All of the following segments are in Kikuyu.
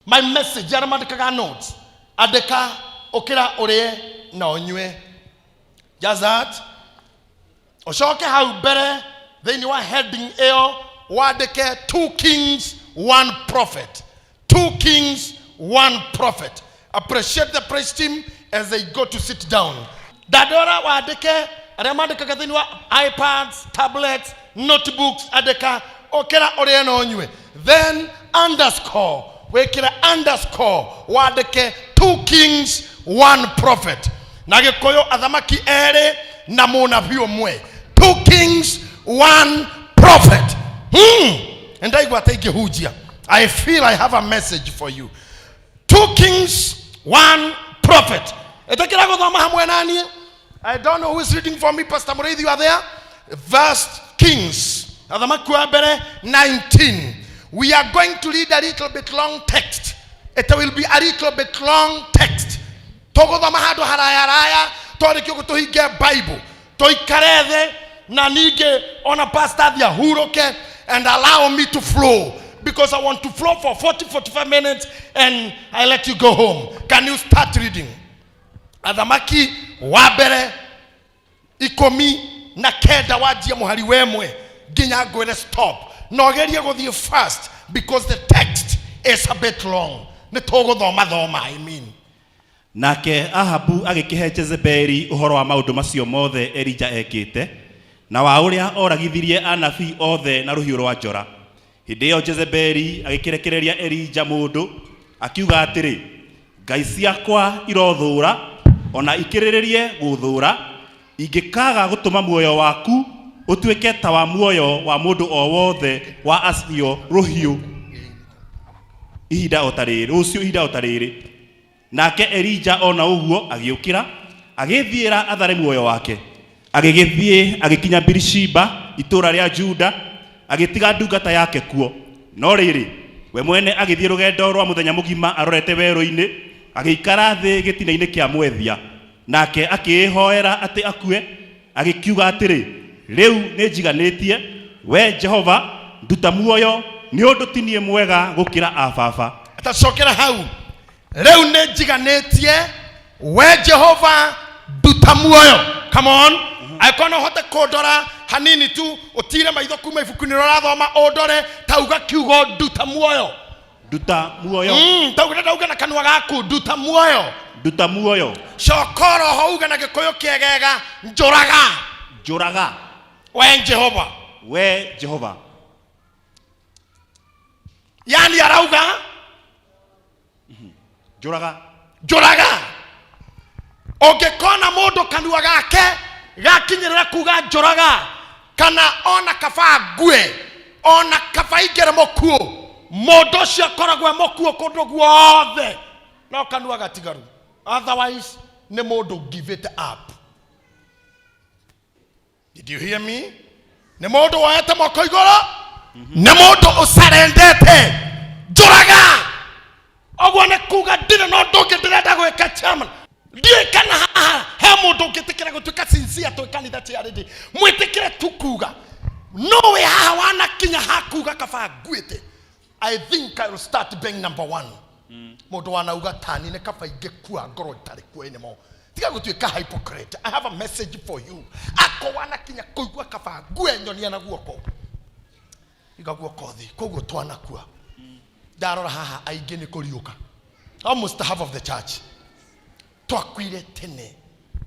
My message, arĩa mandĩkaga notes, andĩka ũkĩra ũrĩe na ũnyue. Just that. Ũcoke hau mbere thĩinĩ wa heading ĩyo wandĩke two kings one prophet. Two kings one prophet. Appreciate the praise team as they go to sit down. Ndandora wandĩke arĩa mandĩkaga thĩinĩ wa iPads, tablets, notebooks, andĩka ũkĩra ũrĩe na ũnyue, then underscore, wĩkĩre underscore, wandĩke two kings one prophet. Na Gĩkũyũ, athamaki erĩ na mũnabii ũmwe. Two kings one prophet. Ndaigua ta ingĩhunjia. I feel I have a message for you. Two kings one prophet. Ĩtĩkĩra gũthoma hamwe naniĩ. I don't know who is reading for me. Pastor Mũrĩithi, you are there. First Kings, athamaki wa mbere 19. We are going to read a little bit long text. It will be a little bit long text. Tũgũthoma handũ haraya haraya twarĩkia ũguo tũhinge Bible, tũikare thĩ, na ningĩ ona pastor athiĩ ahurũke and allow me to flow, because I want to flow for 40 45 minutes and I let you go home. Can you start reading? Athamaki wa mbere 19, wanjie mũhari wemwe nginya ngwĩre stop, na ũgerie gũthiĩ fast because the text is a bit long. Nĩ tũgũthoma thoma, I mean. Nake Ahabu agĩkĩhe Jezebeli ũhoro wa maũndũ macio mothe Elija ekĩte, na wa ũrĩa oragithirie anabii othe na rũhiũ rwa njora. Hĩndĩ ĩyo Jezebeli agĩkĩrekereria Elija mũndũ, akiuga atĩrĩ, "Ngai ciakwa irothũũra ona ikĩrĩrĩrie gũthũũra, ingĩkaaga gũtũma muoyo waku ũtuĩke ta wa muoyo wa mũndũ o wothe wa acio rũhiũ ihinda o ta rĩrĩ, rũciũ ihinda o ta rĩrĩ." Nake Elija ona ũguo agĩũkĩra, agĩthiĩra athare muoyo wake, agĩgĩthiĩ agĩkinya Birishiba, itũũra rĩa Juda, agĩtiga ndungata yake kuo. No rĩrĩ, we mwene agĩthiĩ rũgendo rwa mũthenya mũgima arorete werũ-inĩ, agĩikara thĩ gĩtina-inĩ kĩa mwethia. Nake akĩĩhoera atĩ akue, agĩkiuga atĩrĩ, "Rĩu nĩ njiganĩtie. We Jehova, nduta muoyo, nĩ ũndũ ti niĩ mwega gũkĩra ababa." Atacokera hau. "Rĩu nĩ njiganĩtie, we Jehova, nduta muoyo." Come on. Angĩkorwo no ũhote kũndora hanini tu, ũtire maitho kuma ibuku-inĩ rĩrĩa ũrathoma, ũndore, tauga kiugo "nduta muoyo". Nduta muoyo. Tauga, ndauga na kanua gaku, "Nduta muoyo." Nduta muoyo. Coka oroho uge na Gĩkũyũ kĩegega, "Njũraga." Njũraga. We Jehova. We Jehova. Yani arauga Njũraga. "Njũraga." Ũngĩkona mũndũ kanua gake gakinyĩrĩra kuga "njũraga" kana ona "kaba ngue", ona "kaba ingĩre mũkuũ", mũndũ ũcio akoragwo e mũkuũ kũndũ guothe no kanua gatigaru. Otherwise nĩ mũndũ give it up. Did you hear me? Nĩ mũndũ woete moko igũrũ, nĩ mũndũ ũcarendete. "Njũraga", ũguo nĩ kuga ndirĩ na ũndũ ũngĩ ndĩrenda gwĩka. Chairman, ndiũĩ kana haha he mũndũ ũngĩtĩkĩra gũtuĩka sincere. Twĩ kanitha charity, mwĩtĩkĩre tu kuga no wĩ haha wanakinya hakuga "kaba nguĩte". I think I will start being number one. Mũndũ wanauga tani nĩ kaba ingĩkua, ngorwo itarĩ kuo anymore. Tiga gũtuĩka hypocrite. I have a message for you. Ako wanakinya kũigua "kaba ngue", nyonia na guoko. Iga guoko thĩ. Koguo twanakua, ndarora haha aingĩ nĩ kũriũka. Almost half of the church twakuire tene.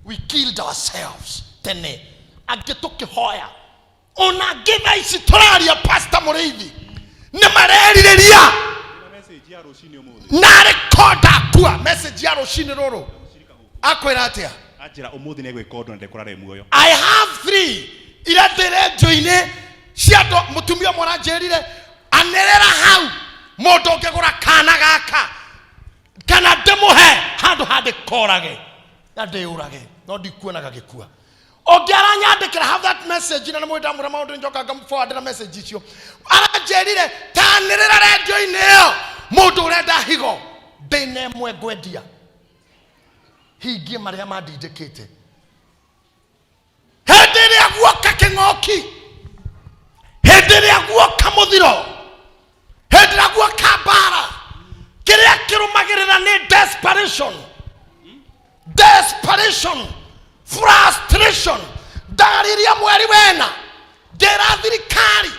We killed ourselves tene. Angĩ tũkĩhoya, ona angĩ thaa ici tũraria, Pastor Mũrĩithi, nĩ marerirĩria narĩ konda kua. Message ya rũcinĩ rũrũ akwĩra atĩa? Anjĩra ũmũthĩ nĩ egwĩka ũndũ na ndekũrara muoyo. I have three ira ndĩ renjo-inĩ cia andũ. Mũtumia ũmwe aranjĩrire, "Anĩrĩra hau mũndũ ũngĩgũra kana gaka kana ndĩmũhe handũ handĩkorage na ndĩũrage, no ndikuona gagĩkua." Ũngĩ aranyandĩkĩra, have that message, na nĩ mwĩ ndamwĩra maũndũ njoka ngamforwardĩra message icio. Aranjĩrire, "Tanĩrĩra rendio-inĩ ĩyo mũndũ ũrenda higo, ndĩna ĩmwe ngwendia, hingie marĩa mandindĩkĩte." Hĩndĩ ĩrĩa guoka kĩng'oki, hĩndĩ ĩrĩa guoka mũthiro, hĩndĩ ĩrĩa guoka mbara, kĩrĩa Kĩrũmagĩrĩra nĩ desperation, desperation, frustration. Ndaririe mweri wena ngĩra thirikari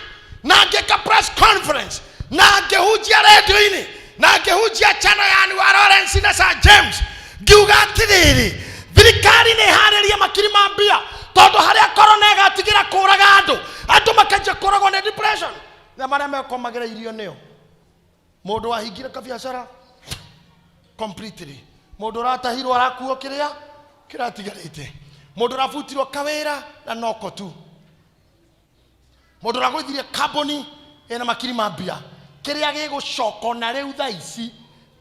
na ngĩka press conference na ngĩhunjia redio-inĩ na ngĩhunjia channel ya Anwar Lawrence na Sir James, ngiuga atĩrĩrĩ, thirikari nĩ ĩharĩrie makiri ma mbia, tondũ harĩa korona ĩgatigĩra kũraga andũ, andũ makanjia kũragwo nĩ depression na marĩa mekomagĩra irio nĩo. Mũndũ wahingire kabiacara completely, mũndũ ũratahirwo arakuo kĩrĩa kĩratigarĩte, mũndũ ũrabutirwo kawĩra na noko tu, mũndũ ũragũithirie kambuni ĩna makiri ma mbia, kĩrĩa gĩgũcoka ona rĩu thaa ici,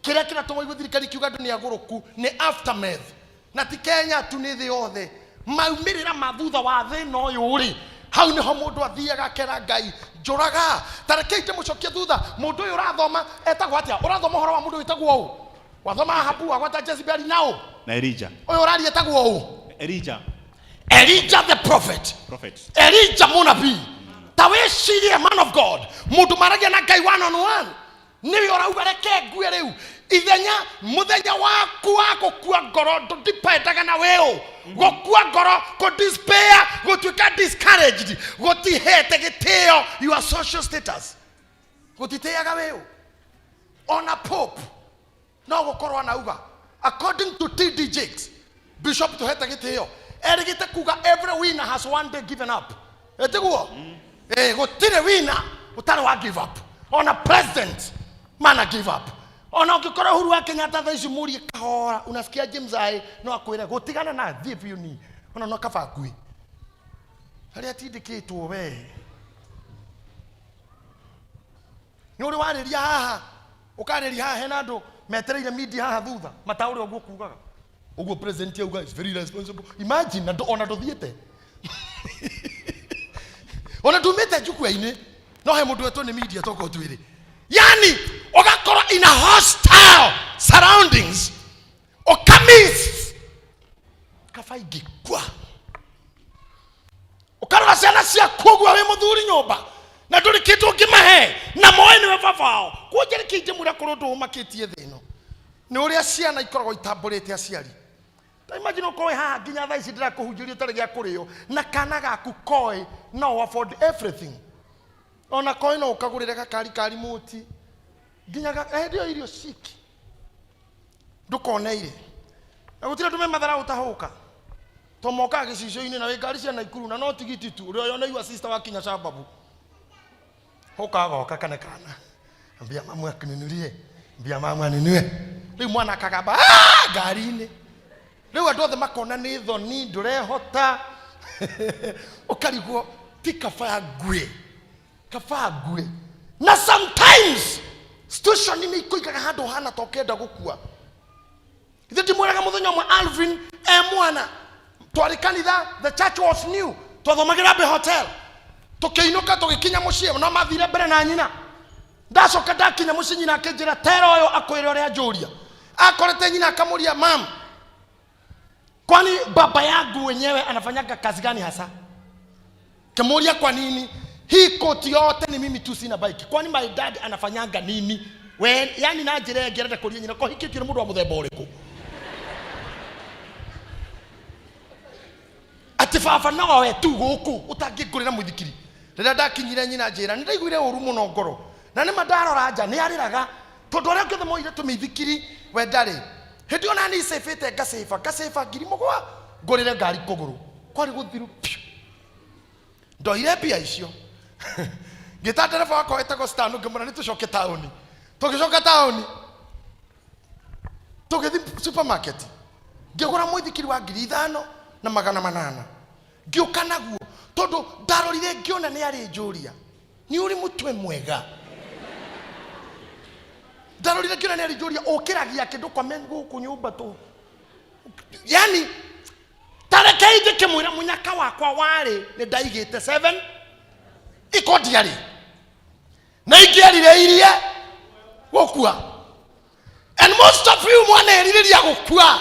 kĩrĩa kĩratũma igue thirikari kiuga andũ nĩ agũrũku nĩ aftermath. Na ti Kenya tu, nĩ thĩ yothe. Maumĩrĩra ma thutha wa thĩna ũyũ rĩ, hau nĩho mũndũ athiaga akera Ngai njũraga. Ta rekei ndĩmũcokie thutha. Mũndũ ũyũ ũrathoma etagwo atĩa? Ũrathoma ũhoro wa mũndũ wĩtagwo ũ? Wathoma Ahabu, wagwata Jezebeli na ũ? Na Elija. Ũyũ ũraria etagwo ũ? Elija. Elijah the prophet. Prophet. Elijah mũnabii. Ta wĩcirie, man of God, mũndũ maragia na Ngai one on one, nĩwe ũrauga reke ngue rĩu. Ithenya mũthenya waku wa gũkua ngoro ndũdipendaga na wĩũ. Gũkua ngoro, kũ despair, gũtuĩka discouraged, gũtihete gĩtĩo your social status, gũtitĩaga wĩũ. Ona Pope no gũkorwo anauga, according to TD Jakes, bishop tũhete gĩtĩo, erĩgĩte kuga every winner has one day given up. Ĩtiguo? Eh, gũtirĩ winner ũtarĩ wa give up. Ona president mana give up. Ona ũngĩkorwo Uhuru wa Kenyatta thaa ici, mũrie kahora, unasikia James aĩ, no akwĩre gũtigana na thiĩ biũ ni ona no kaba ngui harĩa atindĩkĩtwo. We nĩ ũrĩ warĩria haha, ũkarĩria haha, hena andũ metereire media haha thutha mataũre ũguo kugaga ũguo president auga is very responsible. Imagine, na ona ndũthiĩte, ona ndumĩte njukua-inĩ, no he mũndũ wetwo nĩ media tokorwo twĩrĩ. Yani ũgakorwo in a hostile surroundings, ũkamiss kaba ingĩkua, ũkarora ciana ciaku ũguo wĩ mũthuri nyũmba na ndũrĩ kĩndũ ũngĩmahe na moĩ nĩwe baba wao. Kuonja rĩkĩ ingĩmwĩra kũrĩ ũndũ ũmakĩtie thĩ ĩno nĩ ũrĩa ciana ikoragwo itambũrĩte aciari. Ta imagine ũkorwo wĩ haha nginya thaa ici ndĩrakũhunjĩria ũtarĩ gĩa kũrĩo, na kana gaku koĩ no afford everything, ona koĩ no ũkagũrĩre gakari ka remote nginya hĩndĩ ĩyo irio ciki ndũkoneire, na gũtirĩ andũ me mathara ũtahũka to mokaga gĩcicio-inĩ na wĩ ngari cia Naikuru na no tigiti tu ũrĩa yoneirwo sister wakinya Shababu huka goka kana kana ambia mamu akununulie, ambia mamu anunue. Rĩu mwana akagamba, "Ah!" ngari-inĩ. Rĩu andũ othe makona nĩ thoni ndũrehota, ũkarigwo ti kaba ngue, kaba ngue. Na sometimes situation nĩ ikũigaga handũ hana ta ũkenda gũkua. Ithe ndimwĩraga mũthenya ũmwe Alvin e mwana twarĩ kanitha, the church was new, twathomagĩra Abbey Hotel. Tũkĩinũka, tũgĩkinya mũciĩ, no mathire mbere na nyina. Ndacoka ndakinya mũciĩ, nyina akĩnjĩra tera ũyũ akwĩre ũrĩa njũria. Akorete nyina akamũria, "Mam, kwani baba yangu wenyewe anafanyaga kazi gani hasa?" Kimuuria kwa nini hii koti yote ni mimi tu sina bike, kwani my dad anafanyanga nini? We yani na njĩra ĩngĩ arenda kũria nyina kohikĩtio nĩ mũndũ wa mũthemba ũrĩkũ, atĩ baba nowe tu gũkũ ũtangĩngũrĩra mũithikiri. Rĩrĩa ndakinyire, nyina njĩra nĩ ndaiguire ũru mũno ngoro, na nĩma ndarora nja nĩ arĩraga tondũ arĩa angĩ othe moire tũmĩithikiri, we ndarĩ. Hĩndĩ ĩyo nani cĩbĩte ngacĩba ngacĩba 7,000 ngũrĩre ngari kũgũrũ kwarĩ gũthiru piũ. Ndoire mbia icio, ngĩta ndereba wakwa wetagwo Stan, ngĩmwĩra nĩ tũcoke taũni. Tũgĩcoka taũni, tũgĩthiĩ supermarket, ngĩgũra mũithikiri wa 5800, ngĩũka naguo tondũ ndarorire ngĩona nĩ arĩ njũria nĩ ũrĩ mũtwe mwega. Ndarorire ngĩona nĩ arĩ njũria ũkĩragia kĩndũ kwame gũkũ nyũmba tũ yani tarekei ndĩkĩmwĩra mũnyaka wakwa warĩ nĩ ndaigĩte 7 iko ndiarĩ na ingĩerirĩirie gũkua. And most of you mwanerirĩria gũkua.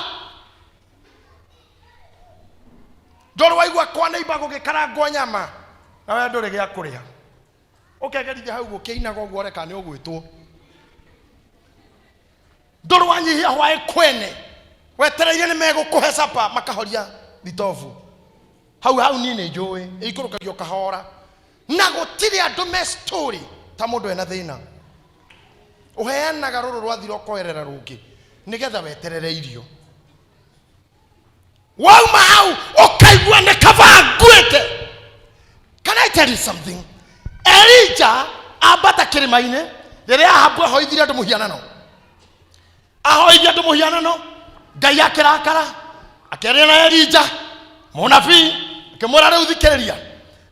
Ndũrĩ waigua kwa neighbor gũgĩkarangwo nyama na we ndũrĩ gĩa kũrĩa, ũkegerithia hau gũkĩinaga ũguo ũreka nĩ ũgwĩtwo. Ndũrĩ wanyihia hwaĩ kwene, wetereire nĩ megũkũhe capa, makahoria thitobu hau hau. Niĩ nĩ njũĩ ĩikũrũkagio kahora, na gũtirĩ andũ me story ta mũndũ ena thĩna. Ũheanaga rũrũ rwathira, ũkoerera rũngĩ nĩgetha weterere irio. Wauma hau ũkaigua nĩ kaba nguĩte. Can I tell you something? Elija ambata kĩrĩma-inĩ rĩrĩa Ahabu ahoithirie andũ mũhianano, ahoithia andũ mũhianano, Ngai akĩrakara, akĩaria na Elija mũnabii, akĩmwĩra, "Rĩu thikĩrĩria,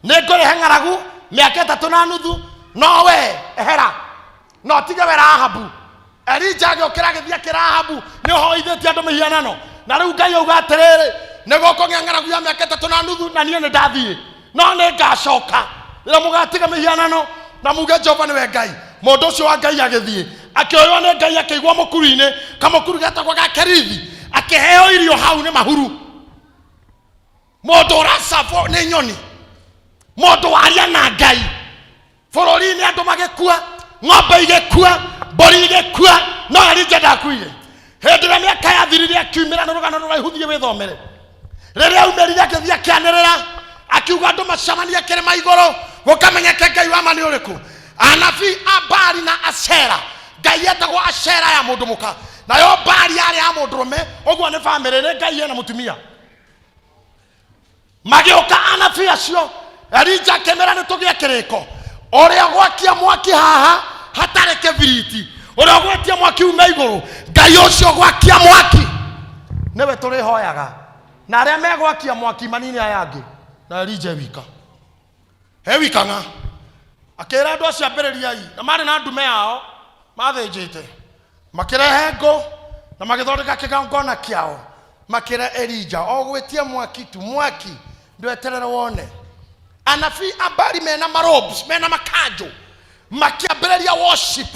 nĩ ngũrehe ng'aragu mĩaka 3.5, no we ehera no tige wera Ahabu." Elija agĩũkĩra, agĩthiĩ, akĩra Ahabu, "Nĩ ũhoithĩtie andũ mĩhianano, na rĩu Ngai auga atĩrĩrĩ, nĩ gũkũgĩa ng'aragu ya mĩaka 3.5, na niĩ nĩ ndathiĩ, no nĩ ngacoka rĩrĩa mũgatiga mĩhianano na muge Jehova nĩwe Ngai." Mũndũ ũcio wa Ngai agĩthiĩ, akĩoywo nĩ Ngai, akĩigwo mũkuru-inĩ, kamũkuru getagwo ga Kerithi, akĩheo irio hau nĩ mahuru. Mũndũ ũracabwo nĩ nyoni, mũndũ waria na Ngai bũrũri-inĩ, andũ magĩkua, ng'ombe igĩkua, mbũri igĩkua, no Elija ndakuire. Hĩndĩ ĩrĩa mĩaka yathirire, akiumĩra. Nĩ rũgano rũraihu, thiĩ wĩthomere. Rĩrĩa aumĩrire, akĩthiĩ, akĩanĩrĩra, akiuga andũ macemanie kĩrĩma igũrũ, gũkamenyeke Ngai wa ma nĩ ũrĩkũ. Anabii a Baali na Ashera, ngai etagwo Ashera ya mũndũ mũka, nayo Baali yarĩ ya mũndũrũme, ũguo nĩ bamĩrĩ, nĩ ngai ena mũtumia. Magĩũka anabii acio. Elija akĩmera, "Nĩ tũgĩe kĩrĩko. Ũrĩa gwakia mwaki haha hatarĩ kĩbiriti, ũrĩa ũgwetia mwaki ume igũrũ, Ngai ũcio gwakia mwaki nĩwe tũrĩhoyaga, na arĩa megwakia mwaki manini aya angĩ." Na Elija wika he wika ng'a akĩra andũ acio, "Ambĩrĩriai." Na marĩ na ndume yao mathĩnjĩte, makĩrehe ngũ na magĩthondeka kĩgongona kĩao. Makĩra Elija, "O gwĩtia mwaki tu, mwaki ndweterere wone." Anabii a Baali mena marobes, mena makanjũ, makĩambĩrĩria worship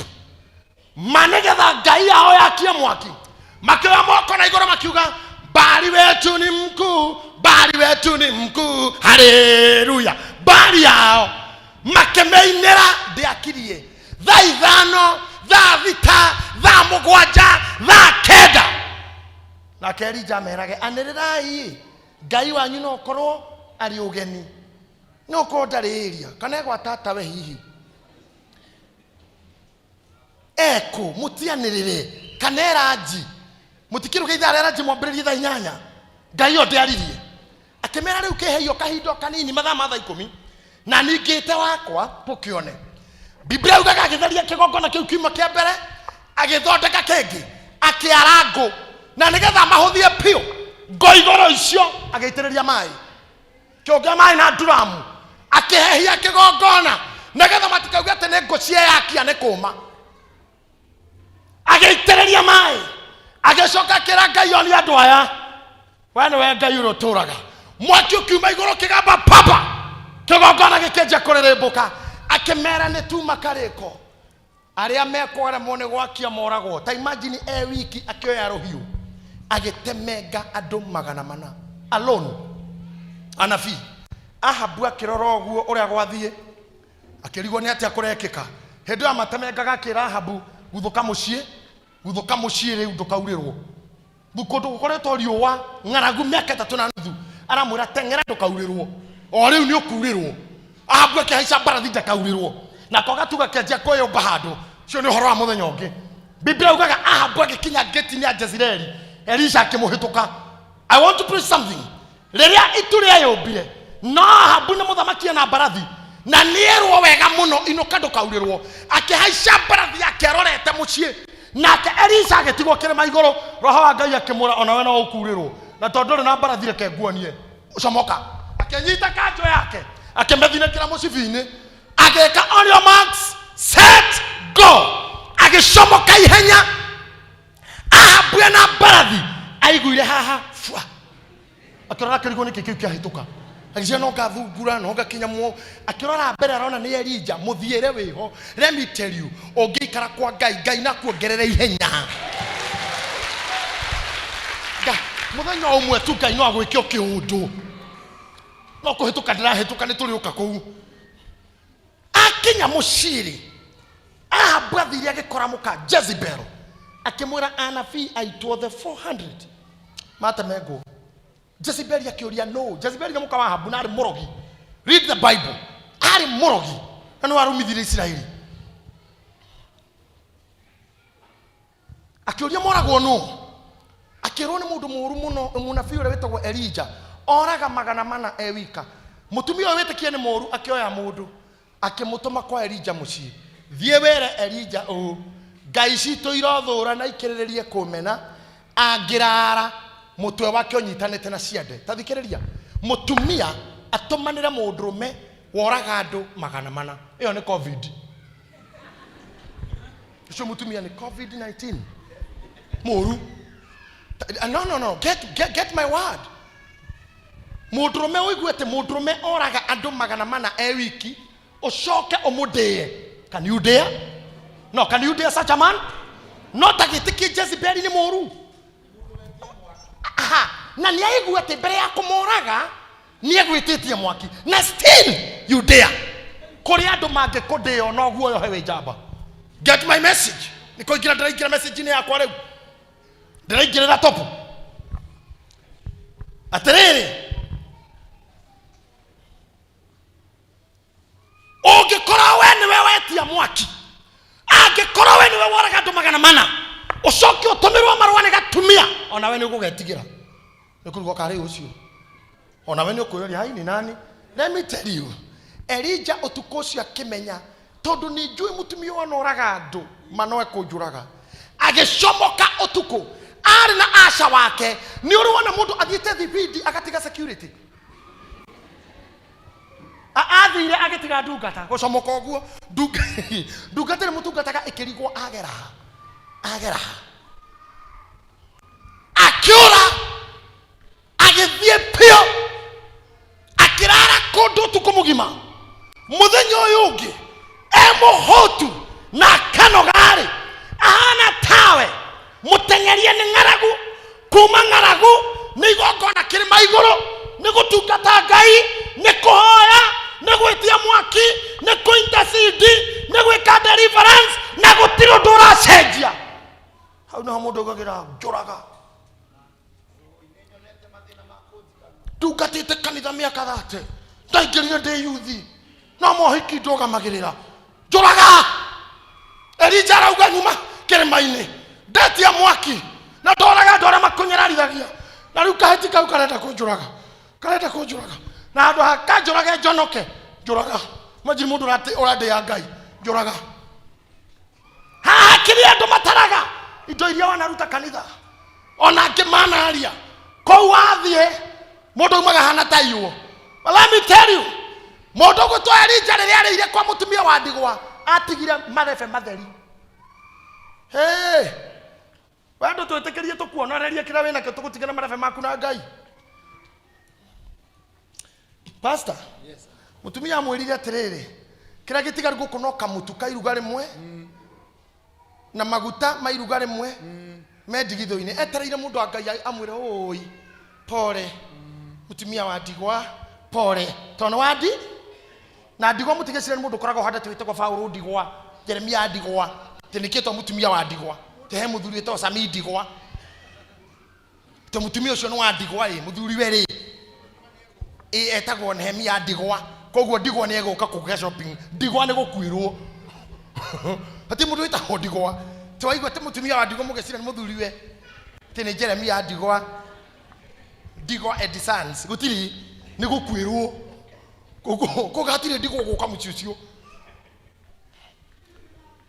ma nĩgetha ngai yao yakie mwaki. Makĩoya moko na igũrũ, makiuga, "Baali wetu ni mkuu, Baali wetu ni mkuu, haleluya." Baali yao makĩmĩinĩra. Ndĩakirie thaa 5, thaa 6, thaa 7, thaa 9. Nake Elija amerage, "Anĩrĩrai, Ngai wanyu no korwo arĩ ũgeni, no korwo ndarĩ ĩria kana egwa tatawe, hihi ekũ, mũtianĩrĩre kana eranji, mũtikĩruge ithaa rĩa ranji, mwambĩrĩrie thaa 8." Ngai yo ndĩaririe. Akĩmera, "Rĩu kĩheio kahinda o kanini, mathaa ma thaa 10, na ningĩte wakwa tũkĩone." Biblia yugaga agĩtheria kĩgongona kĩu kiuma kĩa mbere, agĩthondeka kĩngĩ, akĩara ngũ, na nĩgetha mahũthie biũ ngũ igũrũ icio, agĩitĩrĩria maĩ, kĩũngĩa maĩ na nduramu, akĩhehia kĩgongona nĩgetha matikauge atĩ nĩ ngũ cieyakia nĩ kũma. Agĩitĩrĩria maĩ, agĩcoka akĩra Ngai, "Oni andũ aya, we nĩwe Ngai ũrĩa ũtũraga." Mwaki ũkiuma igũrũ, kĩgamba papa, kĩgongona gĩkĩanjia kũrĩrĩmbũka. Akĩmera, "Nĩ tuma karĩko, arĩa mekwaremwo nĩ gwakia moragwo." Ta imagine, e wiki akĩoya rũhiũ, agĩtemenga andũ 400 alone, anabii. Ahabu akĩrora ũguo ũrĩa gwathiĩ, akĩrigwo nĩ atĩa kũrekĩka. Hĩndĩ ĩyo amatemengaga, akĩra Ahabu, "Guthũka mũciĩ, guthũka mũciĩ rĩu, ndũkaurĩrwo." Kũndũ gũkoretwo riũa, ng'aragu mĩaka 3.5, aramwĩra, "Teng'era ndũkaurĩrwo." O rĩu nĩ ũkurĩrwo. Ahabu akĩhaica mbarathi ndakaurĩrwo, nako gatuga kĩanjia kwĩyũmba handũ. Ũcio nĩ ũhoro wa mũthenya ũngĩ. Biblia yugaga Ahabu agĩkinya ngĩti-inĩ ya Jezreeli, Elisha akĩmũhĩtũka. I want to preach something. Rĩrĩa itu rĩeyũmbire, no Ahabu nĩ mũthamaki, ena mbarathi, na nĩerwo wega mũno, "Inũka ndũkaurĩrwo." Akĩhaica mbarathi yake arorete mũciĩ, nake Elisha agĩtigwo kĩrĩma igũrũ. Roho wa Ngai akĩmwĩra, "Onawe no ũkurĩrwo, na tondũ ndũrĩ na mbarathi, reke nguonie." Comoka, akĩnyita kanjũ yake, akĩmĩthinĩkĩra mũcibi-inĩ, agĩka on your marks, set, go, agĩcomoka ihenya. Ahabu ena mbarathi aiguire haha fua, akĩrora, akĩrigwo nĩkĩ kĩu kĩahĩtũka. Agĩciria no ngathungura, no ngakinya muo. Akĩrora mbere, arona nĩ Elija. Mũthiĩre wĩho. Let me tell you, ũngĩikara kwa Ngai, Ngai nakuongerere ihenya. Mũthenya ũmwe tu Ngai no agwĩke o kĩũndũ. No kũhĩtũka ndĩrahĩtũka, nĩ tũrĩũka kũu. Akinya mũciĩ-rĩ, Ahabu athire agĩkora mũka Jezebel Akĩmwĩra anabii aitũ othe 400 matemengwo. Jezebeli akĩũria no. Jezebeli nĩ mũka wa Ahabu na arĩ mũrogi. Read the Bible. Arĩ mũrogi na nĩ warumithirie Isiraeli. Akĩũria moragwo nũ? Akĩrwo nĩ mũndũ mũũru mũno, mũnabii ũrĩa wĩtagwo Elija, oraga 400 e wika. Mũtumia ũyũ wĩtĩkie nĩ mũũru akĩoya mũndũ akĩmũtũma kwa Elija mũciĩ. Thiĩ wĩre Elija ũũ, ngai citũ irothũra na ikĩrĩrĩrie kũmena, angĩrara mũtwe wake ũnyitanĩte na ciande. Ta thikĩrĩria, mũtumia atũmanĩre mũndũrũme woraga andũ 400. Ĩyo nĩ COVID. Ũcio mũtumia nĩ COVID-19 mũru. No, no, no, get my word. Mũndũrũme ũigue atĩ mũndũrũme oraga andũ 400 e wiki, ũcoke ũmũndĩe. Can you dare? No, can you dare such a man? No ta gĩtĩkie Jezebeli nĩ mũru. Aha, na nĩ aigua atĩ mbere ya kũmoraga nĩ egwĩtĩtie mwaki, na still you dare. Kũrĩ andũ mangĩkũndĩo no guoyohe wĩ njamba. Get my message. Nĩ kũingĩra ndĩraingĩra message-inĩ yakwa rĩu, ndĩraingĩrĩra topu. Atĩrĩrĩ, ũngĩkorwo we nĩwe wetia mwaki, angĩkorwo we nĩwe woraga andũ 400, ũcoke ũtũmĩrwo marũa nĩ gatumia, ona we nĩ ũgũgetigĩra. Nĩ kũrugwo karĩ ũcio, ona we nĩ ũkwĩyũria hai nĩ nani. Let me tell you, Elijah ũtukũ ũcio akĩmenya, tondũ nĩ njũĩ mũtumia ũyũ anoraga andũ manoe kũnjũraga. Agĩcomoka ũtukũ, arĩ na aca wake. Nĩ ũrĩ wona mũndũ athiĩte thibindi agatiga security? Athire agĩtiga ndungata gũcomoka ũguo. Ndungata ĩrĩa mũtungataga ĩkĩrigwo agera ha, agera ha. Akĩũra agĩthiĩ biũ, akĩrara kũndũ ũtukũ mũgima. Mũthenya ũyũ ũngĩ e mũhũtu na akanoga-rĩ, ahana tawe mũteng'erie nĩ ng'aragu. Kuma ng'aragu nĩ igongona kĩrĩma igũrũ, nĩ gũtungata Ngai, nĩ kũhoya, nĩ gwĩtia mwaki, nĩ kũ-intercede, nĩ gwĩka deliverance, na gũtirĩ ũndũ ũracenjia. Hau nĩho mũndũ augagĩra njũraga. Ndungatĩte kanitha mĩaka 30, ndaingĩrire ndĩ yuthi, no mohiki ndũgamagĩrĩra, njũraga. Elija arauga nyuma kĩrĩma-inĩ, ndetia mwaki na ndoraga andũ arĩa makũnyararithagia, na rĩu kahĩti kau karenda kũnjũraga, karenda kũnjũraga, na handũ ha kanjũrage njonoke, njũraga. Imagine mũndũ ũrandĩa Ngai, njũraga. Haha kĩrĩa andũ mataraga indo iria wanaruta kanitha, ona angĩ manaria kũu wathiĩ mũndũ aumaga hana ta iywo. But let me tell you, mũndũ ũgwĩtwo Elija rĩrĩa arĩire kwa mũtumia wa ndigwa atigire marebe matheri. Hey, we andũ twĩtĩkĩrie tũkuonorerie kĩrĩa wĩnakĩo, tũgũtigĩre marebe maku na Ngai. Pastor, Yes. Mũtumia amwĩrire atĩrĩrĩ, kĩrĩa gĩtigaru gũkũ no kamũtu ka iruga rĩmwe na maguta ma iruga rĩmwe me ndigithũ-inĩ. Etereire mũndũ wa Ngai amwĩre, ũi pole mũtumia wa ndigwa, pole, tondũ nĩ wa ndi na ndigwa. Mũtigĩcire nĩ mũndũ ũkoragwo handũ atĩ wĩtagwo Paũlũ ndigwa, Jeremia ndigwa, atĩ nĩkĩtwo mũtumia wa ndigwa, atĩ he mũthuri wĩtagwo Sami ndigwa, atĩ mũtumia ũcio nĩ wa ndigwa ĩ mũthuri we rĩ ĩ etagwo Nehemia ndigwa, koguo ndigwa nĩ egũka kũgĩa shopping. Ndigwa nĩ gũkuĩrwo, hatirĩ mũndũ wĩtagwo ndigwa. Ti waigua atĩ mũtumia wa ndigwa mũgeciria nĩ mũthuri we, atĩ nĩ Jeremia ndigwa, ndigwa and sons, gũtirĩ, nĩ gũkuĩrwo. Koguo hatirĩ ndigwa gũka mũciĩ ũcio.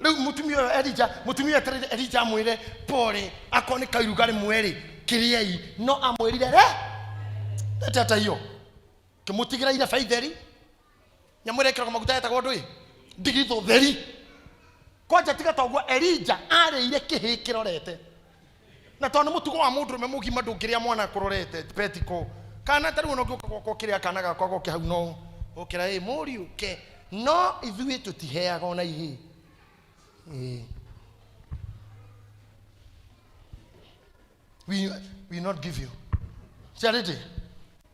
Rĩu mũtumia ũyũ Elija, mũtumia etereire Elija amwĩre pole, akorwo nĩ kairuga rĩmwe rĩ kĩrĩei, no amwĩrire re lete hata hiyo, kĩmũtigĩra irebe itheri, nyamũ ĩrĩa ĩkĩragwo maguta yetagwo ndũĩ, ndigithũ theri. Kwanja tiga toguo Elija arĩire kĩhĩ kĩrorete, na tondũ nĩ mũtugo wa mũndũrũme mũgima ndũngĩrĩa mwana kũrorete petiko kana ta rĩu ona ũngĩũka gwakwa ũkĩrĩa kana gakwa goke hau no ũkĩra ĩ mũriũ ke, no ithuĩ tũtiheaga ona ihĩĩ. Ĩĩ. We will not give you charity.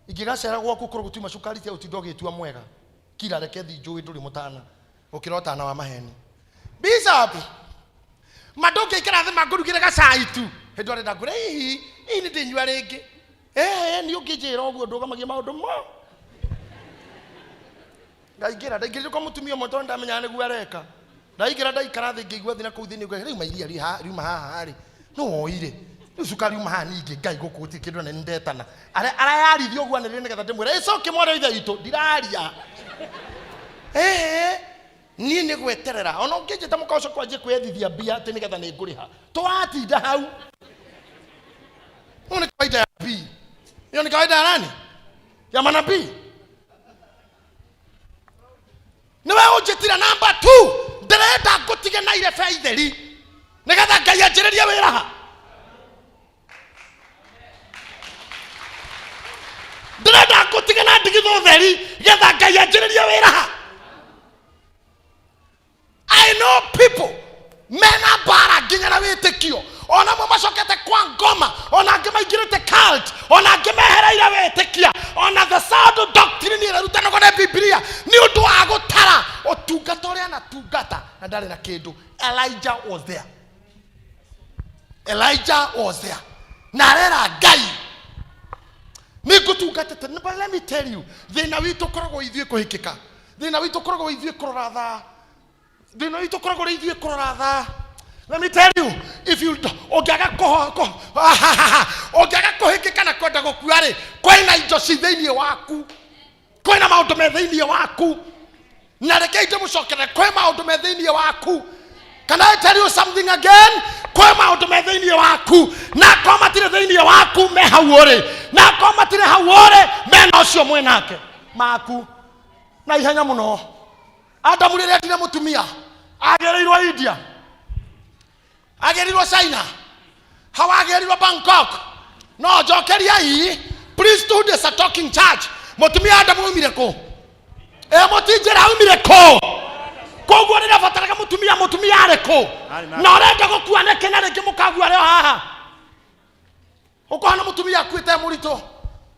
Ingĩgacera gwaku korwo gũtiuma cukari tia ũtinda ũgĩtua mwega, kira reke thi njũĩ ndũrĩ mũtana gũkĩra ũtana wa maheni. Bishop, Ma ndũngĩikara thĩ mangũrugĩre gacai tu hĩndĩ ũrenda ngũre hihi hihi nĩ ndĩnyua rĩngĩ. Ĩĩ niĩ ũngĩnjĩra ũguo ndũgamagia maũndũ mo. Ndaingĩra ndaingĩrire kwa mũtumia ũmwe tondũ ndamenyaga nĩguo areka. Ndaingĩra ndaikara thĩ ngĩigua thĩ na kũu thĩinĩ ngauga, rĩu mairia riuma haha rĩ nũ woire rĩu cukari uma haha ningĩ Ngai gũkũ gũtirĩ kĩndũ na nĩ ndetana. Arayarithia ũguo anĩrĩre nĩgetha ndĩmwĩre ĩcoke mwarĩ wa ithe witũ ndiraria. Ĩĩ niĩ nĩ gweterera ona ũngĩnjĩta mũka ũcio kwanjie kwĩyethithia mbia atĩ nĩgetha nĩ ngũrĩha tũratinda hau. Hiyo ni kawaida ya nabii. Hiyo ni kawaida ya nani? Ya manabii. Niwe ũnjĩtire namba 2 ndĩrenda ngũtige na irebe itheri nĩgetha Ngai anjĩrĩrie wĩra ha. Ndĩrenda ngũtige na ndigithũ theri getha Ngai anjĩrĩrie wĩra ha. I know people mena mbara nginya na wĩtĩkio ona amwe macokete kwa ngoma ona angĩ maingĩrĩte cult ona angĩ mehereire wĩtĩkia ona the sound doctrine ĩrĩa ĩrutanagwo nĩ Bibilia nĩ ũndũ wa gũtara ũtungata ũrĩa anatungata na ndarĩ na kĩndũ. Elijah was there. Elijah was there. Na arera Ngai nĩ ngũtungatĩte. But let me tell you, thĩna witũ ũkoragwo ithuĩ kũhĩkĩka, thĩna witũ ũkoragwo ithuĩ kũrora thaa, thĩna witũ ũkoragwo ũrĩ ithuĩ kũrora thaa. Let me tell you, if you ũngĩaga ũngĩaga kũhĩkĩka na kwenda gũkua rĩ, kwĩna indo ci thĩinĩ waku, kwĩna maũndũ me thĩinĩ waku, na reke ndĩmũcokerere, kwĩ maũndũ me thĩinĩ waku. Can I tell you something again? Kwĩ maũndũ me thĩinĩ waku, na akorwo matirĩ thĩinĩ waku me hau ũrĩ, na akorwo matirĩ hau ũrĩ mena ũcio mwĩ nake maku na ihenya mũno. Adamu rĩrĩa endire mũtumia agĩrĩirwo India, agĩrĩirwo China, hau agĩrĩirwo Bangkok. No njokeriai, priesthood is a talking church. Mũtumia Adamu aumire kũ? Ĩ mũtinjĩra aumire kũ? Koguo rĩrĩa bataraga mũtumia, mũtumia arĩ kũ? Na ũrenda gũkua nĩkĩ na rĩngĩ mũkagua arĩ o haha? Ũkona mũtumia akuĩte mũritũ,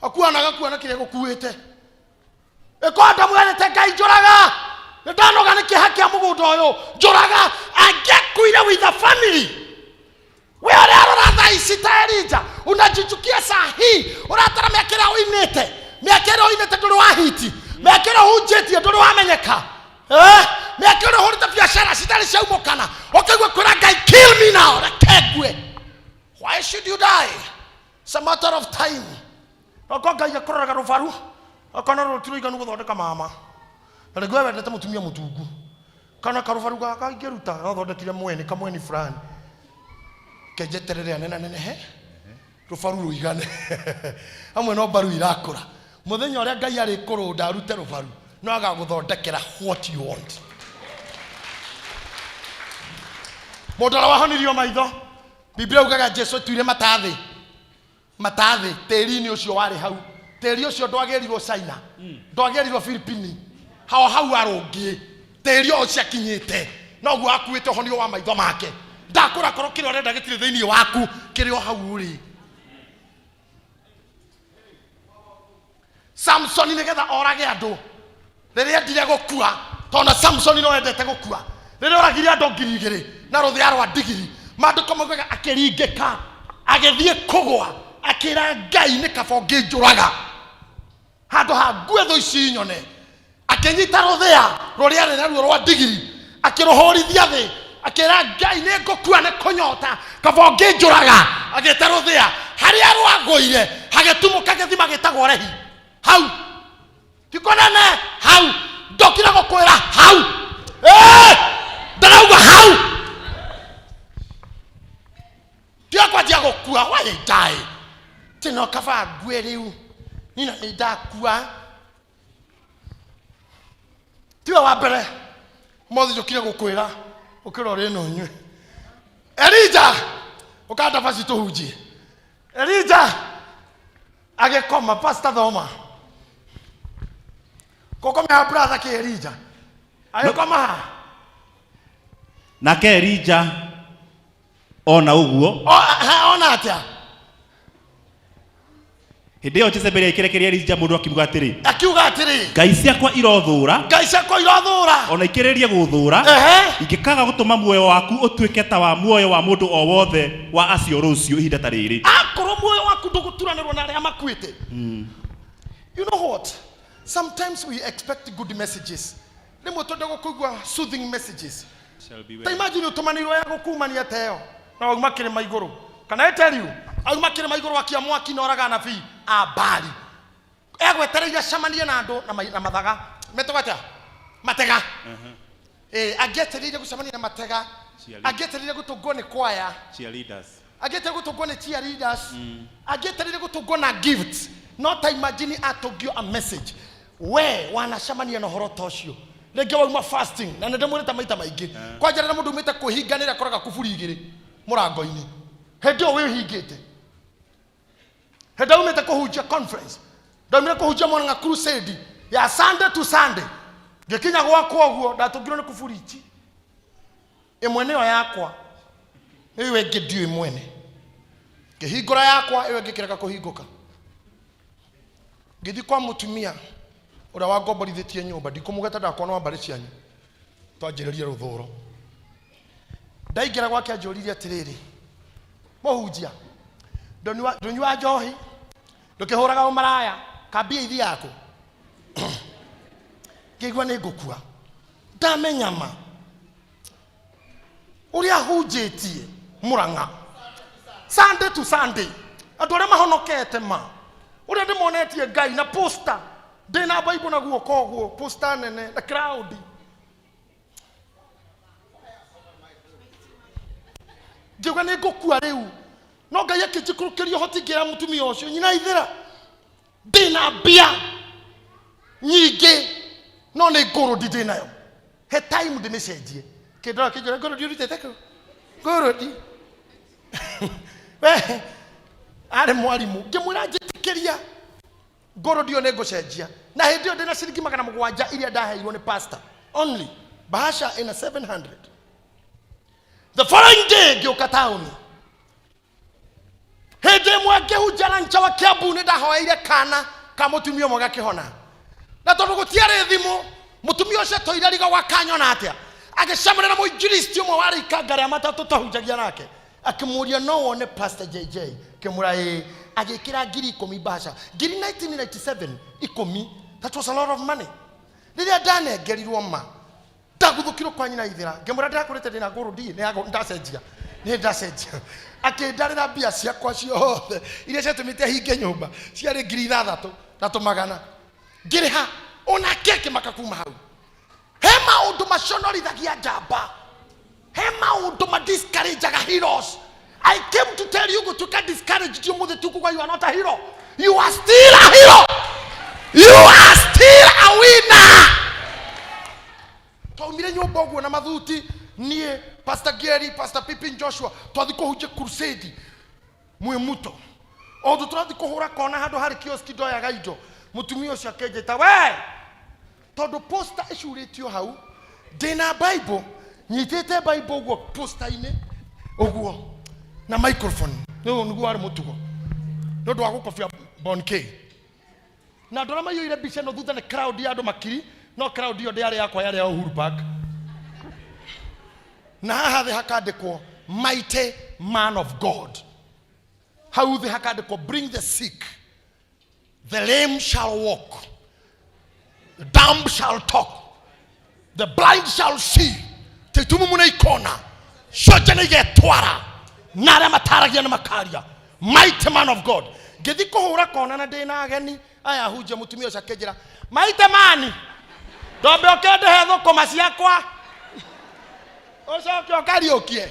akuana agakua na kĩrĩa gũkuĩte. Ĩko Adamu erĩte Ngai njũraga, nĩ ndanoga nĩ kĩeha kĩa mũgũnda ũyũ, njũraga. Angĩakuire with a family. We ũrĩa ũrora thaa ici ta Elijah, unajichukia saa hii, ũratara mĩaka ĩrĩa ũinĩte, mĩaka ĩrĩa ũinĩte ndũrĩ wa hiti, mĩaka ĩrĩa ũhunjĩtie ndũrĩ wamenyeka, mĩaka ĩrĩa ũhũrĩte biacara citarĩ ciaumũkana, ũkaigua kwĩra Ngai kill me now, reke ngue. Why should you die? It's a matter of time. Okorwo Ngai akũroraga rũbaru, akona rũrũ ti rũiganu gũthondeka mama. Na rĩngĩ we wendete mũtumia mũtungu. Kana karũbaru gaka ingĩruta, no thondekire mweni, kamweni fulani. Kenjeterere anenanenehe, rũbaru rũigane. Hamwe no mbaru irakũra. Mũthenya ũrĩa Ngai arĩkũrũnda arute rũbaru, no agagũthondekera what you want. Mũndũ ũrĩa wahonirio maitho, Biblia ugaga Jesu atuire mata thĩ, mata thĩ tĩri-inĩ ũcio warĩ hau. Tĩri ũcio ndwagĩrirwo China, ndwagĩrirwo Philippines, hao hau arũngiĩ tĩri o ũcio akinyĩte noguo akuĩte ũhonio wa maitho make. Ndakũra korwo kĩrĩa ũrenda gĩtirĩ thĩinĩ waku, kĩrĩ o hau ũrĩ. Samsoni nĩgetha orage andũ rĩrĩa endire gũkua, tondũ Samsoni no endete gũkua, rĩrĩa oragire andũ ngiri igĩrĩ na rũthĩa rwa ndigiri, maandĩko maugaga akĩringĩka agĩthiĩ kũgwa, akĩra Ngai nĩ kaba ũngĩnjũraga handũ ha ngue thũ ici nyone. Akĩnyita rũthĩa rũrĩa arĩ naruo rwa ndigiri, akĩrũhũrithia thĩ, akĩra Ngai nĩ ngũkua nĩ kũnyota, kaba ũngĩnjũraga. Agĩte rũthĩa harĩa rwagũire hagĩtumũka gĩthima gĩtagwo Rehi. Hau ti kũnene, hau ndokire gũkwĩra hau. Ndĩrauga hau tiga kwanjia gũkua. Why die? Ti no kaba ngue rĩu, nina nĩ ndakua. Tiwe wa mbere mothe njũkire gũkwĩra ũkĩra ũrĩ na ũnyue. Elija ũkanda basi tũhunjie. Elija agĩkoma, pastor thoma gũkomea brother kĩ Elija agĩkoma ha? Nake Elija ona ũguo Ona atĩa? Hĩndĩ ĩyo Jezebeli agĩkĩrekeria Elija mũndũ akiuga atĩrĩ, Akiuga atĩrĩ, ngai ciakwa irothũũra, ngai ciakwa irothũũra, ona ikĩrĩrie gũthũũra, ehe, ingĩkaaga gũtũma muoyo waku ũtuĩke ta wa muoyo wa mũndũ o wothe wa acio rũciũ ihinda ta rĩrĩ. Akorwo muoyo waku ndũgũturanĩrwo na arĩa makuĩte. You know what, sometimes we expect good messages. Rĩmwe twende gũkũigua soothing messages. Ta imagine ũtũmanĩirwo ya gũkumania ta ĩyo na wauma kĩrĩma igũrũ. Can I tell you, auma kĩrĩma igũrũ akia mwaki na oraga anabii a Baali, egwetereire acemanie na andũ na mathaga metagwo atĩa, matega. Angĩetereire gũcemania na matega, angĩetereire gũtũngwo nĩ kwaya, angĩetereire gũtũngwo nĩ cheerleaders, angĩetereire gũtũngwo na gifts. No ta imagine atũngio a message, we wanacemania na ũhoro ta ũcio, rĩngĩ wauma fasting, na nĩ ndĩmwĩrĩte maita maingĩ, kwanja rĩrĩa mũndũ umĩte kwĩhinganĩra akoraga kuburi igĩrĩ mũrango-inĩ hĩndĩ ĩyo wĩhingĩte. Hĩndĩ aumĩte kũhunjia conference, ndaumire kũhunjia Murang'a crusade ya Sunday to Sunday, ngĩkinya gwakwa ũguo ndatũngirwo nĩ kuburi ici, ĩmwe nĩyo yakwa, ĩyo ĩngĩ ndiũĩ mwene. Ngĩhingũra yakwa, ĩyo ĩngĩ ĩkĩrega kũhingũka. Ngĩthiĩ kwa mũtumia ũrĩa wangomborithĩtie nyũmba, ndikũmũgweta ndakona wa mbarĩ cianyu, twanjĩrĩrie rũthũro. Ndaingĩra gwake anjũririe atĩrĩrĩ, mũhunjia, ndũnyua njohi, ndũkĩhũraga ũmaraya, kambia ithi yaku. Ngĩigua nĩ ngũkua. Ndamenya ma ũrĩa hunjĩtie Murang'a Sunday to Sunday, andũ arĩa mahonokete ma ũrĩa ndĩmonetie Ngai na poster, ndĩna Bible na guoko ũguo, poster nene na crowd. Ngiuga nĩ ngũkua rĩu, no Ngai akĩnjikũrũkĩria ũhoti, ngĩra mũtumia ũcio, nyina ithĩra, ndĩna mbia nyingĩ no nĩ ngũrũndi ndĩ nayo, he time ndĩmĩcenjie. Kĩndora kĩnjũra, ngũrũndi ũrutĩte kũ? Ngũrũndi we arĩ mwarimũ. Ngĩmwĩra njĩtĩkĩria ngũrũndi ĩyo nĩ ngũcenjia, na hĩndĩ ĩyo ndĩna ciringi 700 iria ndaheirwo nĩ pastor only, bahasha ĩna 700. The following day ngĩũka taũni, hĩndĩ ĩmwe ngĩhunjia na nja wa Kiambu, nĩ ndahoeire kana ka mũtumia ũmwe gakĩhona, na tondũ gũtiarĩ thimũ, mũtumia ũcio atũire riga gwa kanyona atĩa, agĩcemania na mũinjilisti ũmwe warĩ ikanga rĩa matatũ twahunjagia nake, akĩmũria no wone Pastor JJ, akĩmwĩra ĩĩ, agĩkĩra 10,000 bahasha, ngiri 1997 ikũmi, that was a lot of money. Rĩrĩa ndanengerirwo ma ndaguthũkirwo kwa nyina ithĩra, ngĩmwĩra ndĩrakũrĩte ndĩna ngũrũ ndiĩ nĩ ndacenjia, nĩ ndacenjia. Akĩndarĩra mbia ciakwa ciothe iria ciatũmĩte hinge nyũmba, ciarĩ 6,000 na tũmagana, ngĩrĩha. Onake akĩmaka kuma hau. He maũndũ maconorithagia njamba, he maũndũ ma discourageaga heroes. I came to tell you, gũtuĩka discouraged ũmũthĩ ti kuga you are not a hero. You are still a hero, you are still a winner. Twaumire nyũmba ũguo na mathuti, niĩ, Pastor Gary, Pastor Pippin Joshua, twathi kũhunjia crusade mwĩ muto. O ũndũ tũrathiĩ kũhũra kona handũ harĩ kioski ndoyaga indo, mũtumia ũcio akĩnjĩta, we, tondũ poster ĩcurĩtio hau, ndĩna Bible, nyitĩte Bible ũguo poster-inĩ ũguo na microphone, nĩguo nĩguo warĩ mũtugo nĩ ũndũ wa gũkobia Bon K. Na andũ arĩa maiyũire mbica ĩno thutha nĩ crowd ya andũ makiri, no crowd ĩyo ndĩarĩ yakwa, yarĩ ya Uhuru Park. Na haha thĩ hakandĩkwo mighty man of God, hau thĩ hakandĩkwo bring the sick, the lame shall walk, the dumb shall talk, the blind shall see, tĩtumumu nĩ ikona, cionje nĩ igetwara, na arĩa mataragia nĩ makaria. Mighty man of God. Ngĩthiĩ kũhũra kona na ndĩna ageni aya hunjia, mũtumia ũcio akĩnjĩra, maite mani, ndombe ũkĩndehe thũkũma ciakwa ũcoke ũkariũkie,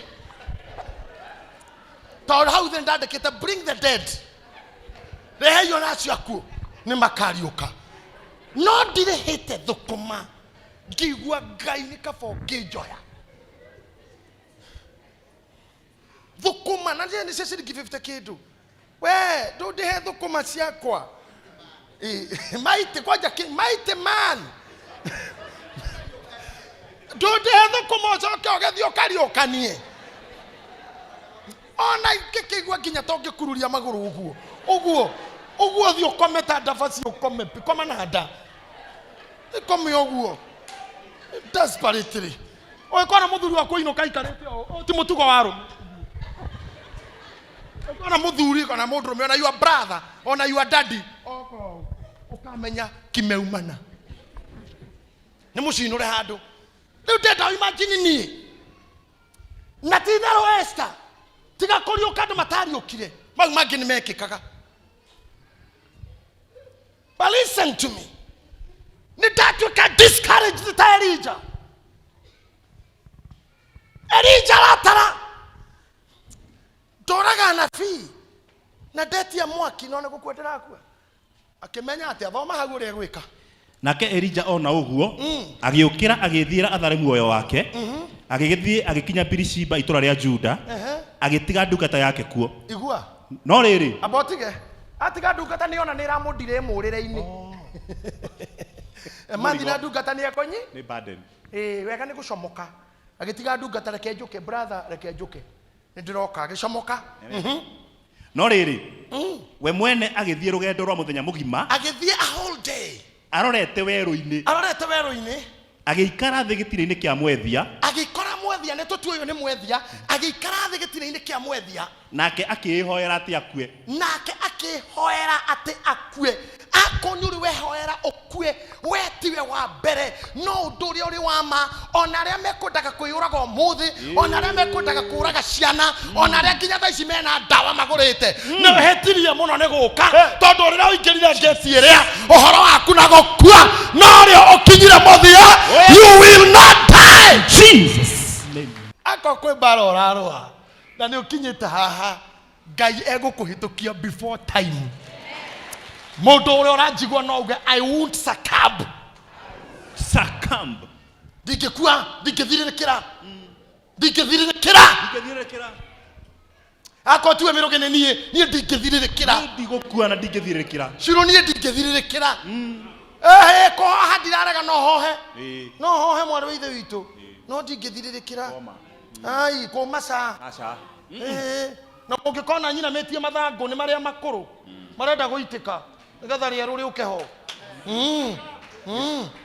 tondũ hau thĩ ndandĩkĩte bring the dead, rehei ona acio akuũ nĩ makariũka. No ndirĩhĩte thũkũma, ngĩigua Ngai nĩ kaba ũngĩnjoya thũkũma na nĩ cia ciringi 50 kĩndũ, we ndũndĩhe thũkũma ciakwa. Maite kwanja maite man, ndũndĩhe thũkũma ũcoke ũgĩthiĩ ũkariũkanie. Ona ngĩkĩigua nginya tongĩkururia magũrũ ũguo ũguo. Ũguo thiĩ ũkome ta ndabaci ũkome pi, koma na nda. Ĩkome ũguo. Desperately. Ũgĩkora mũthuri waku ainũka aikarĩte ũũ, ũyũ ti mũtugo wa arũme. Ũkona mũthuri kana mũndũrũme ona your brother ona your daddy oka ũũ, ũkamenya kimeumana. Nĩ mũcinũre handũ. Rĩu ndenda imagine niĩ na ti itherũ Esther tiga kũriũka andũ matariũkire mau mangĩ nĩ mekĩkaga. But listen to me, nĩ ndatuĩka discouraged ta Elijah. Elijah aratara ndoraga anabii na ndetia mwaki no nĩ gũkua ndĩrakua. Akĩmenya atĩ athoma hau ũrĩa egwĩka. Nake Elija ona ũguo agĩũkĩra agĩĩthiĩra athare muoyo wake, agĩgĩthiĩ agĩkinya Birishiba itũũra rĩa Juda, agĩtiga ndungata yake kuo. Igua. No rĩrĩ, Amba ũtige. Atiga ndungata nĩ ona nĩ ĩramũndire ĩmũrĩre-inĩ. Mathi na ndungata nĩ ekonyi. Nĩ burden. Ĩĩ wega nĩ gũcomoka. Agĩtiga ndungata reke njũke brother reke njũke. Nĩ ndĩroka agĩcomoka. No rĩrĩ, we mwene agĩthiĩ rũgendo rwa mũthenya mũgima, Agĩthiĩ a whole day. Arorete werũ-inĩ. Arorete werũ-inĩ. Agĩikara thĩ gĩtina-inĩ kĩa mwethia. Agĩkora mwethia, nĩ tũtue ũyũ nĩ mwethia, agĩikara thĩ gĩtina-inĩ kĩa mwethia. Nake akĩĩhoera atĩ akue. Nake akĩĩhoera atĩ akue. Akorwo nĩ ũrĩ wehoera ũkue, we tiwe wa mbere, no ũndũ ũrĩa ũrĩ wa ma, ona arĩa mekwendaga kwĩyũraga ũmũthĩ, ona arĩa mekwendaga kũraga ciana, ona arĩa nginya thaa ici mena ndawa magũrĩte, nĩ wĩhĩtirie mũno nĩ gũka, tondũ rĩrĩa ũingĩrire ngĩti ĩrĩa, ũhoro waku na gũkua, no rĩo ũkinyire mũthia, you will not die. Jesus name. Akorwo kwĩ mbara ũrarũa na nĩ ũkinyĩte haha, Ngai egũkũhĩtũkia before time. Mũndũ ũrĩa ũranjigua no uge I won't succumb. Succumb. Ndingĩkua, ndingĩthirĩrĩkĩra. Ndingĩthirĩrĩkĩra. Ndingĩthirĩrĩkĩra. Akorwo tiwe mĩrũgĩ nĩ niĩ, niĩ ndingĩthirĩrĩkĩra. Niĩ ndigũkua na ndingĩthirĩrĩkĩra. Ciro niĩ ndingĩthirĩrĩkĩra. Ehe, kũhoha ndirarega no hohe. No hohe mwarĩ wa ithe witũ. No ndingĩthirĩrĩkĩra. Ai, kũma ca. Aca. Ĩĩ. Na mũngĩkona nyinamĩtie mathangũ nĩ marĩa makũrũ marenda gũitĩka nĩgetha rĩerũ rĩũke ho.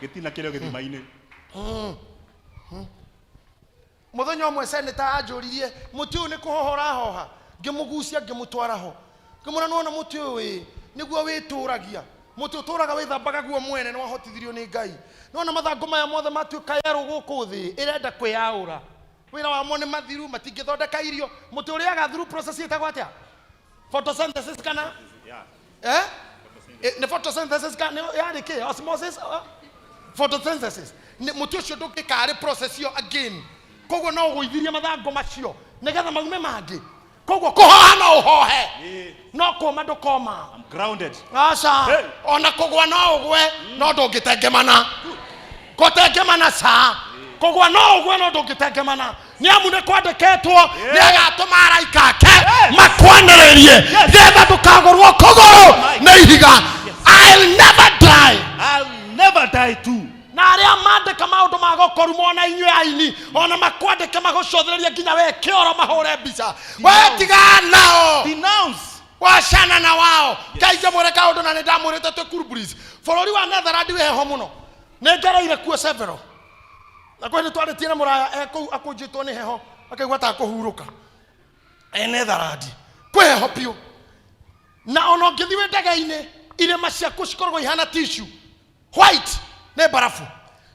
Gĩtina kĩrĩ o gĩthima-inĩ. Mũthenya ũmwe seneta anjũririe mũtĩ ũyũ nĩ kũhoha ũrahoha, ngĩmũgucia ngĩmũtwara ho, ngĩmwĩra nĩwona mũtĩ ũyũ ĩ nĩguo wĩtũragia, mũtĩ ũtũraga wĩthambaga guo mwene nĩ wahotithirio nĩ Ngai. Nĩwona mathangũ maya mothe matuĩka yerũ gũkũ thĩ ĩrenda kwĩyaũra, wĩra wamo nĩ mathiru, matingĩthondeka irio. Mũtĩ ũrĩaga through process ĩtagwo atĩa? Photosynthesis kana? Eh? Nĩ photosynthesis kana yarĩ kĩ? Osmosis? Photosynthesis. Nĩ mũtĩ ũcio ndũngĩka arĩ process ĩyo again. Koguo no ũgũithirie mathangũ macio nĩgetha maume mangĩ. Koguo kũhoha no ũhohe. No kũma ndũkoma. I'm grounded. Aca. Hey. Ona kũgwa no ũgwe no ndũngĩtengemana. Gũtengemana ca. Kũgwa no ũgwe no ndũngĩtengemana. Nĩ amu nĩ kwandĩkĩtwo nĩ agatũma araika ake makwanĩrĩrie getha ndũkagũrwo kũgũrũ nĩ ihiga. I'll never die. I'll never die too. Na arĩa mandĩka maũndũ ma gũkũruma ona inyuĩ aini ona makwandĩke magũcũthĩrĩrie nginya we kĩoro mahũre mbica. We tigana nao. Denounce. Wacana na wao. Ngai njamwĩre kaũndũ na nĩ ndamwĩrĩte twĩ Kuruburis. Bũrũri wa Netherland wĩ heho mũno. Nĩ ngereire kuo several. Na kwĩ nĩ twarĩtie na mũraya e kũu akũnjĩtwo nĩ heho akaigua ta akũhurũka. E Netherland. Kwĩ heho biũ. Na ona ũngĩthiĩ wĩ ndege-inĩ irĩma ciaku cikoragwo ihana tissue. White nĩ mbarabu.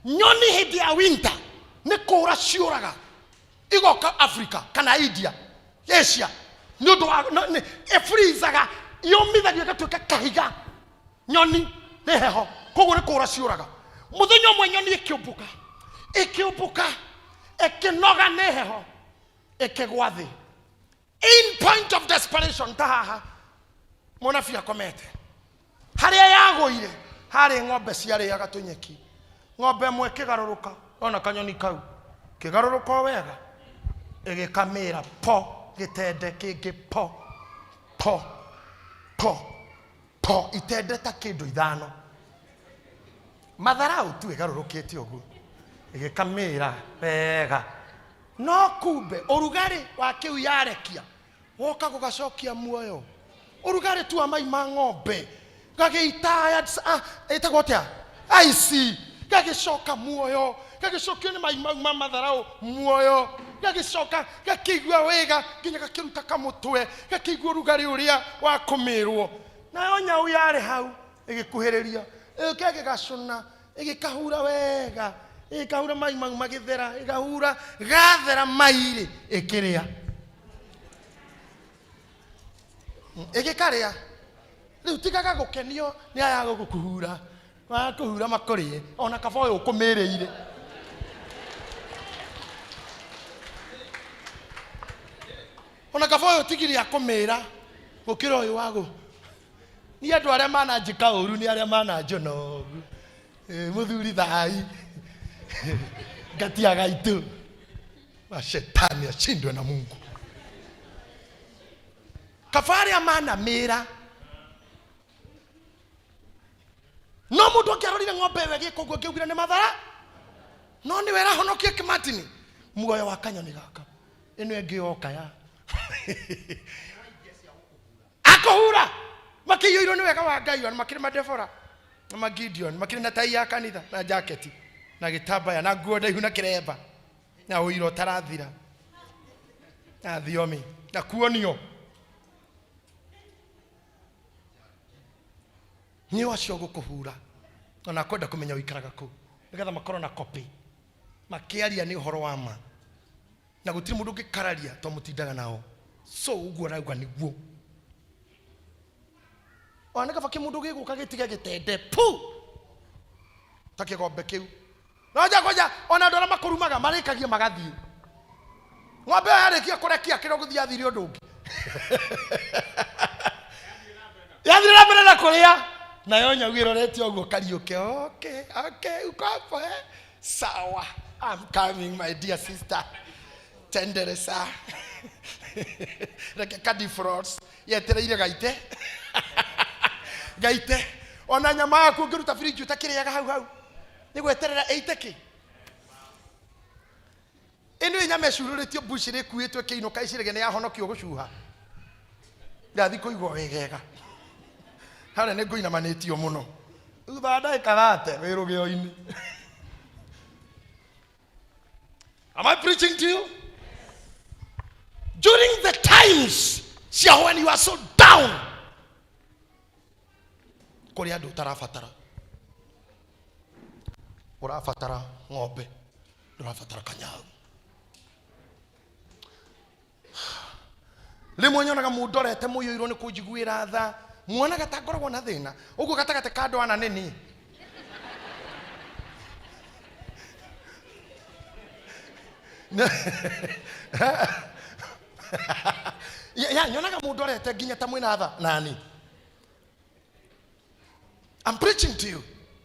Nyoni hĩndĩ ya winter nĩ kũũra ciũraga igoka Africa kana India, Asia nĩ ũndũ wa nĩ ĩfreezaga yũmithagio ĩgatuĩka kahiga. Nyoni nĩ heho koguo nĩ kũũra ciũraga. Mũthenya ũmwe nyoni ĩkĩũmbũka, ĩkĩũmbũka, ĩkĩnoga nĩ heho, ĩkĩgwa thĩ. In point of desperation ta haha mũnabii akomete harĩa yagũire harĩ ng'ombe ciarĩaga tũnyeki. Ng'ombe ĩmwe ĩkĩgarũrũka ona kanyoni kau kĩgarũrũka o wega ĩgĩkamĩra po gĩtende kĩngĩ po po po po itende ta kĩndũ ithano. Matharau tu ĩgarũrũkĩte ũguo ĩgĩkamĩra wega. No kumbe ũrugarĩ wa kĩu yarekia woka gũgacokia muoyo. Ũrugarĩ tu wa mai ma ng'ombe gagĩita ĩtagwo atĩa aici, gagĩcoka muoyo, gagĩcokio nĩ mai mau ma matharaũ muoyo, gagĩcoka gakĩigua wega nginya gakĩruta kamũtwe, gakĩigua ũrugarĩ ũrĩa wa kũmĩrwo. Nayo nyau yarĩ hau ĩgĩkuhĩrĩria, ĩgĩũka ĩgĩgacũna, ĩgĩkahura wega, ĩgĩkahura mai mau magĩthera, ĩgahura gathera mai-rĩ, ĩkĩrĩa, ĩgĩkarĩa. Rĩu tigaga gũkenio nĩ aya gũgũkũhura, makũhura makũrĩe, ona kaba ũyũ ũkũmĩrĩire. Ona kaba ũyũ ũtigire akũmĩra gũkĩra ũyũ wa gũ. Niĩ andũ arĩa mananjĩka ũru nĩ arĩa mananjona ũguo. Mũthuri thai ngatia gaitũ. Mashetani ashindwe na Mungu. Kaba arĩa manamĩra. No mũndũ angĩarorire ng'ombe ĩyo ĩgĩka ũguo angĩaugire nĩ mathara. No nĩwe ĩrahonokia kĩmatini muoyo wa kanyoni gaka. Ĩno ĩngĩ yoka ya akũhura makĩiyũirwo nĩ wega wa Ngai, ona makĩrĩ madebora na magideon, makĩrĩ na tai ya kanitha na jaketi na gĩtambaya na nguo ndaihu na kĩremba na ũira ũtarathira na thiomi na kuonio nĩ acio gũkũhura ona kwenda kũmenya ũikaraga kũ, nĩgetha makorwo na copy makĩaria nĩ ũhoro wa ma, na gũtirĩ mũndũ ũngĩkararia to mũtindaga nao. So ũguo arauga nĩguo ona nĩ kaba kĩmũndũ gĩgũka gĩtige gĩtende pu ta kĩgombe kĩu. No nja kwanja ona andũ arĩa makũrumaga marĩkagia magathiĩ. Ng'ombe ĩyo yarĩkia kũrekia kĩrĩa gũthiĩ yathire ũndũ ũngĩ, yathire na mbere na kũrĩa, nayo nyau ĩrorete ũguo kariũke. Okay, okay, uko hapo eh? Sawa, I'm coming, my dear sister. Tenderesa reke kadifrost yetereire gaite gaite. Ona nyama yaku ũngĩruta firinji ũtakĩrĩaga hau hau nĩ gweterera ĩite kĩ ĩno ĩ nyama ĩcurũrĩtio mbucĩrĩ ĩkuĩtwo ĩkĩinũka ĩciragia nĩ yahonokio gũcuha. Ndathi kũigua wegega harĩa nĩ ngũinamanĩtio mũno thutha wa ndagĩka thate wĩ rũgĩo-inĩ. Am I preaching to you? During the times cia when you are so down, kũrĩ andũ ũtarabatara, ũrabatara ng'ombe, ndũrabatara kanyau. Rĩmwe nyonaga mũndorete mũiyũirwo nĩ kũnjiguĩra tha, muonaga ta ngoragwo na thĩna ũguo gatagatĩ ka andũ ana nĩ niĩ. Ya nyonaga mũndorete nginya ta mwĩna tha nani. I'm preaching to you.